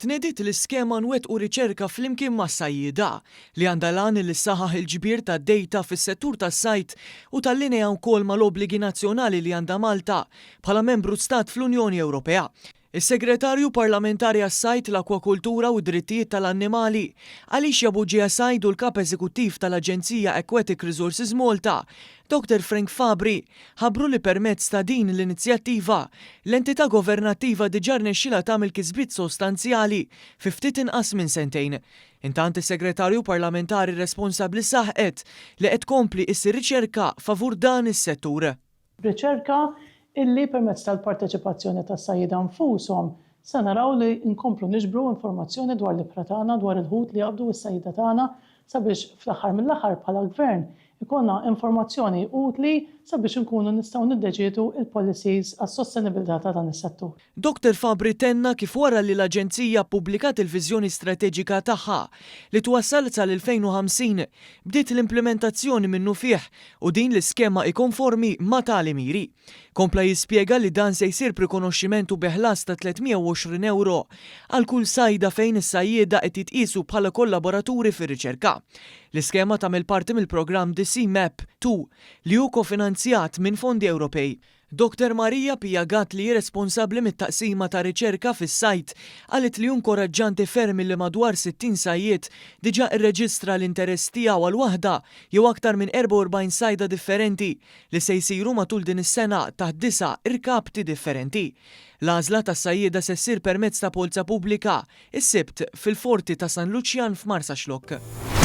Tnediet l-iskema Nwettqu Riċerka flimkien mas-Sajjieda, li għandha l-għan li ssaħħaħ il-ġbir tad-dejta fis-settur tas-sajd u tallinea wkoll mal-obbligi nazzjonali li għandha Malta bħala membru stat fl-Unjoni Ewropea. Is-Segretarju Parlamentari għas-Sajd, l-Akwakultura u d-Drittijiet tal-Annimali, Alicia Bugeja Said u l-Kap Eżekuttiv tal-Aġenzija Aquatic Resources Malta, Dottor Frank Fabri, ħabbru li permezz ta' din l-inizjattiva, l-entità governattiva diġà rnexxielha tagħmel kisbiet sostanzjali fi ftit inqas minn sentejn. Intant is-Segretarju Parlamentari responsabbli saħqet li qed tkompli issir riċerka favur dan is-settur. Riċerka illi permezz tal-parteċipazzjoni tas-sajjieda nfushom se naraw li nkomplu niġbru informazzjoni dwar l-ibħra tagħna, dwar il-ħut li jaqbdu s-sajjieda tagħna sabiex fl-aħħar mill-aħħar bħala Gvern ikollna informazzjoni utli sabiex inkunu nistgħu niddeċiedu l-policies għas-sostenibilità ta' dan is-settur. Dottor Fabri tenna kif wara li l-Aġenzija ppubblikat il-viżjoni strateġika tagħha li twassal sal-2050, bdiet l-implimentazzjoni minnufih u din l-iskema hi konformi ma' tali miri. Kompla jispjega li dan se jsir b'rikonoxximent u bi ħlas ta' 320 ewro għal kull sajda fejn is-sajjieda qed jitqiesu bħala kollaboraturi fir-riċerka. L-iskema tagħmel parti mill-programm The Sea Map ii li hu kofinanzjat minn fondi Ewropej. Dottor Maria Pia Gatt li hi responsabbli mit-taqsima ta' riċerka fis-sajd qalet li hu nkoraġġanti ferm illi madwar 60 sajjied diġà irreġistra l-interess tiegħu għal waħda jew aktar minn 44 sajda differenti li se jsiru matul din is-sena taħt disa' irkapti differenti. L-għażla tas-sajjieda se ssir permezz ta' polza pubblika, is-Sibt, fil-Forti ta' San Luċjan f'Marsaxlokk.